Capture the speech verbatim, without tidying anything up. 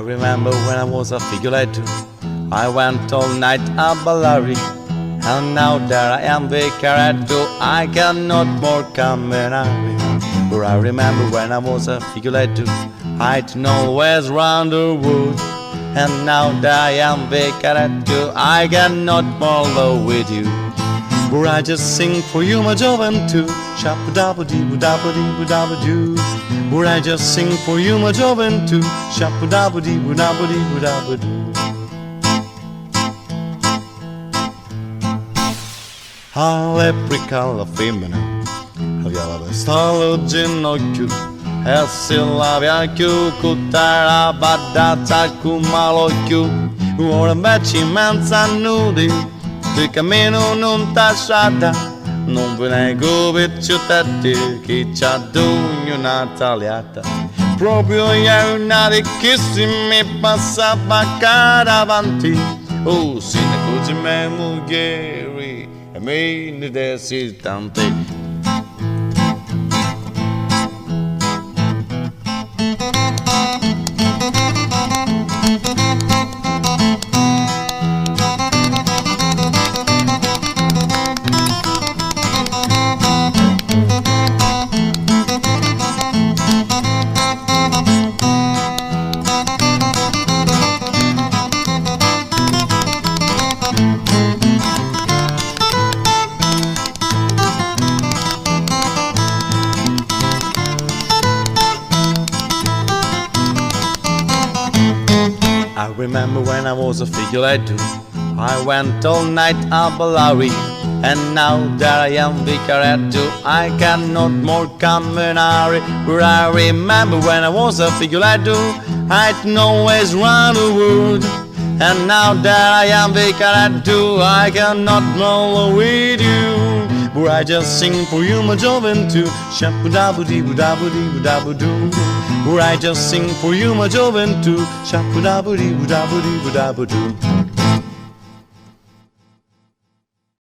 Remember when I was a figghiuleddu, I went all night a ballari, and now that I am vicarettu, I cannot more camminare. But I remember when I was a figghiuleddu, I'd always run the wood, and now that I am vicarettu, I cannot more live with you. But I just sing for you, my gioventù. Shabba-dabba-dee-boo-dabba-dee-boo-dabba-doo. But I just sing for you, my gioventù. Shabba-dabba-dee-boo-dabba-dee-boo-dabba-doo. A leprica la fimmina, avia la vesta a lu ginocchiu, e si l'avia chiù curta era baddata comu l'occhiu. Ora inveci menza nudi, pi caminu nun t'asciata, nun vi nego picciutetti chi ci addugnu na taliata. Propriu ieri una di chissi mi passava ccà davanti, u sinnacu di me mugghieri e mi ni desi tanti. I remember when I was a figghiuleddu, I went all night a ballari, and now that I am vicarettu, I cannot more camminare. But I remember when I was a figghiuleddu, I'd always run the wood. And now that I am vicarettu, I cannot more with you. But I just sing for you, my gioventù. Shabba-dabba-dee-boo-dabba-dee-boo-dabba-doo. But I just sing for you, my gioventù. Shabba-dabba-dee-boo-dabba-dee-boo-dabba-doo.